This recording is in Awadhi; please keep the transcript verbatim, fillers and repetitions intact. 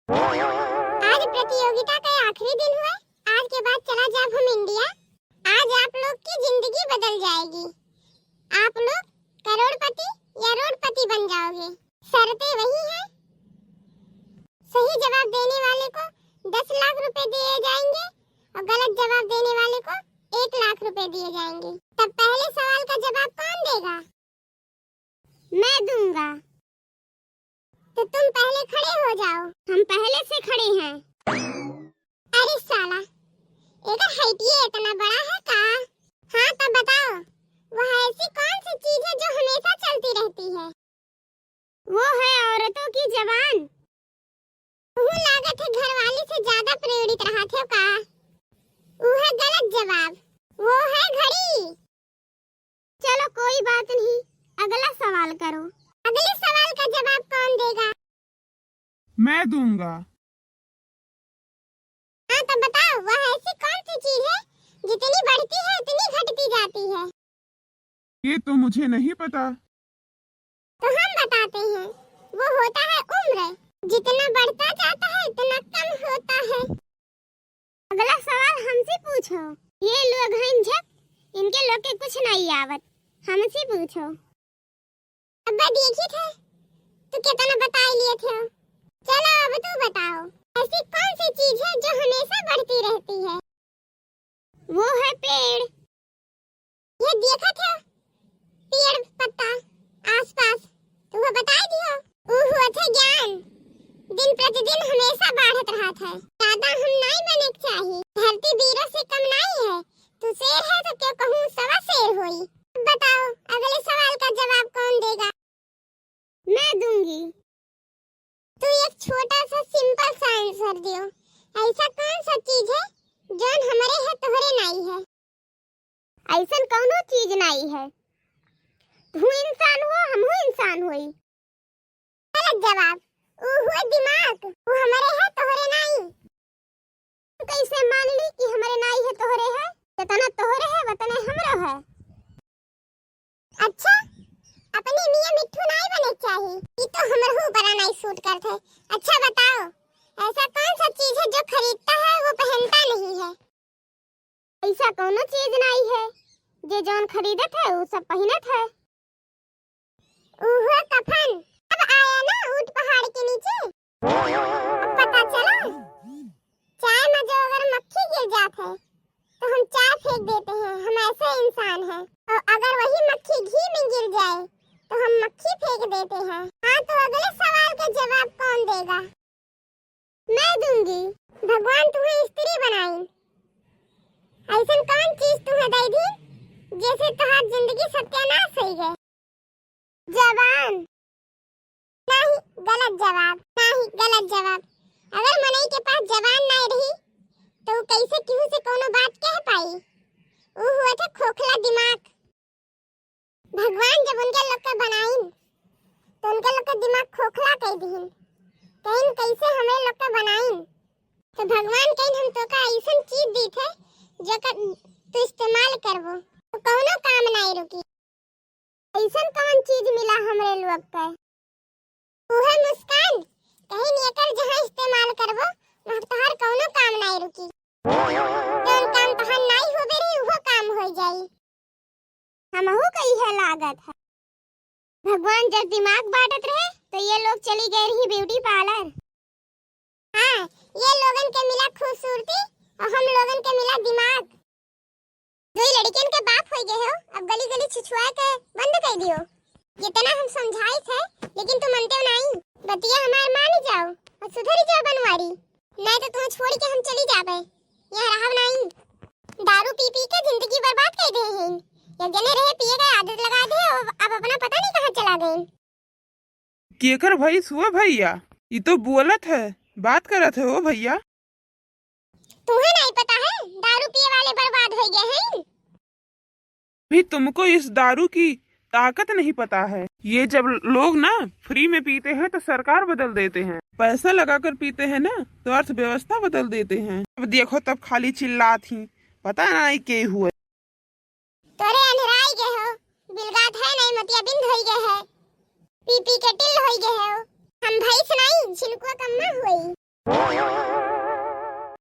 आज प्रतियोगिता का आखिरी दिन हुआ, आज के बाद चला जाब हम इंडिया। आज आप लोग की जिंदगी बदल जाएगी, आप लोग करोड़पति या रोडपति बन जाओगे। शर्तें वही हैं, सही जवाब देने वाले को दस लाख रुपए दिए जाएंगे और गलत जवाब देने वाले को एक लाख रुपए दिए जाएंगे। तब पहले सवाल का जवाब कौन देगा? मैं दूंगा। तो तुम पहले खड़े हो जाओ। हम पहले से खड़े हैं। अरे साला, एकर height ये इतना बड़ा है का? हाँ, तब बताओ, वह ऐसी कौन सी चीज है जो हमेशा चलती रहती है? वो है औरतों की जबान। तुहू लागत है घरवाली से ज्यादा प्रेरित रहत हो का? वो है गलत जवाब, वो है घड़ी। चलो कोई बात नहीं, अगला सवाल करो। अगले सवाल का जवाब कौन देगा? मैं दूंगा। हाँ तो बताओ, वह ऐसी कौन सी चीज है जितनी बढ़ती है उतनी घटती जाती है? ये तो मुझे नहीं पता। तो हम बताते हैं, वो होता है उम्र। जितना बढ़ता जाता है उतना कम होता है। अगला सवाल हमसे पूछो। ये लोग हैं झक, इनके लोग के कुछ नहीं आवत, हमसे पूछो। अब्बा देखी थे, तू कितना बताई लिए थे। चलो अब तू बताओ, ऐसी कौन सी चीज है जो हमेशा बढ़ती रहती है? वो है पेड़। ये देखत हो पेड़ पत्ता आसपास, तो वो बताई दियो। ऊ हुआ थे ज्ञान, दिन प्रतिदिन हमेशा बढ़त रहत है। ज्यादा हम नाई बने के चाही। धरती बीरो से कम नाई है। तू शेर है तो क्यों कहूँ सवा शेर होई। अब बताओ अगले सवाल का जवाब कौन देगा? मैं दूंगी। तू एक छोटा सा simple सा answer दियो। ऐसा कौन सा चीज है जौन हमरे है तोहरे नाई है? ऐसन कौनो चीज नाई है। तू इंसान हो, हमहू इंसान होई। गलत जवाब। ऊ हुए दिमाग, ऊ हमरे है तोहरे नाई। तू कैसे मान ली कि हमरे नाई है तोहरे है? जितना तोहरे है वतने हमरो है। अच्छा, अपने मियाँ मिट्ठू नाई बने के चाही। ई तो हमरहू ऊपर नाई suit करत है। अच्छा बताओ, ऐसा कौन सा चीज है जो खरीदता है वो पहनता नहीं है? ऐसा कौनो चीज नाई है, जे जौन खरीदत है वो सब पहिनत है। उहो कफन। अब आया ना ऊँट पहाड़ के नीचे, अब पता चला, चाय में जो अगर मक्खी गिर जात है, तो हम चाय फेंक देते हैं, हम ऐसे इंसान हैं। और अगर वही मक्खी घी में गिर जाए, तो हम मक्खी फेंक देते हैं। हाँ, तो अगले सवाल का जवाब कौन देगा? मैं दूंगी। भगवान तुम्हें स्त्री बनाई, ऐसन कौन चीज तुम्हें दे दी, जैसे तुम्हार जिंदगी सत्यानाश हो गए? जबान। नहीं, गलत जवाब। नहीं, गलत जवाब। अगर मनई के पास जबान नहीं रही, तो वो कैसे केहू से कोनो बात कह पाई? वो हुआ था खोखला दिमाग। भगवान जब उनके लोग का बनाइन, तो उनके लोग का दिमाग खोखला कर दीन। कहीं कैसे हमें लोग का बनाइन, तो भगवान कहीं हम तो का ऐसन चीज दी थे, जो का तू इस्तेमाल करबो, तो कोनो काम नहीं रुकी। ऐसन कौन चीज मिला हमरे लोग के? उहे मुस्कान, कहीं एकर जहाँ इस्तेमाल करबो, वहाँ तोहार कौनो काम नाई रुकी। जौन काम तोहार नाई होबे रही, उहो काम हो जाई। हमहू का इहे लागत है। भगवान जब दिमाग बांटत रहे, तो ये लोग चली गए रही beauty parlour। हाँ, ये लोगन के मिला खूबसूरती और हम लोगन के मिला दिमाग। दुई लड़कियन के बाप होई गए हो, अब गली गली छुछुआ के बंद कर दियो। जितना हम समझाई थे, लेकिन तू मनते नहीं। बतिया हमार मान जाओ और सुधर जाओ बनवारी, नहीं तो तुम्हें छोड़ के हम चली जाबे, यहाँ रहब नहीं। दारू पी पी के जिंदगी बर्बाद कर दे हैं। एक जने रहे पिए का आदत लगा दे, अब, अब अपना पता नहीं कहाँ चला गए। केकर भैंस हुआ भैया? ई तो बोलत है, बात करत है ओ भैया। तुम्हें नहीं पता है, दारू पिए वाले बर्बाद हो गए हैं। भी तुमको इस दारू की ताकत नहीं पता है। ये जब लोग ना free में पीते हैं तो सरकार बदल देते हैं, पैसा लगाकर पीते हैं ना तो अर्थव्यवस्था बदल देते हैं। अब देखो तब खाली चिल्लात ही, पता नहीं के हुए। तोरे अंधराई गए हो, बिलगात है नहीं, मोतियाबिंद होई गए है, पी पी के टिल होई गए हो। हम भैंस नहीं, झिनकुआ कम्मा होई।